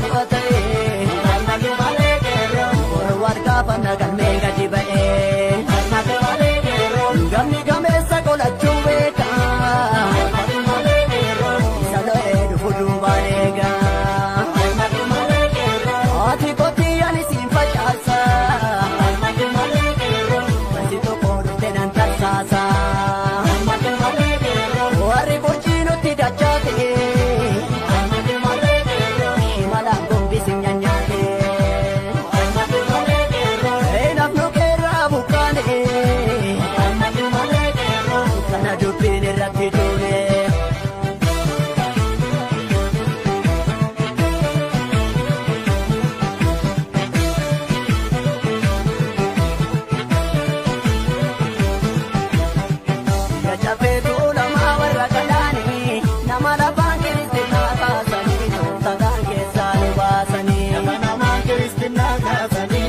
du'a ta'e. Boru wal gaafanna galmee gadi ba'e. Gamni gameessa qolachuu beeka. Isa lo'ee dhufu duubaan eega. Ati kotii ani siin facaasa. Wanti tokko dhufte nan tarsaasa. Warri qurcii nutti dachaate. Shimalaan gombisi nyaanyaate. Nafnu keerraa buqqaane. Kana dubbiin irratti duune. Cafeetu lama warra galaanii nama lafaan kiristinaa kaasanii tooftaadhaan keessaa nu baasanii. Nama namaan kiristinaa kaasanii.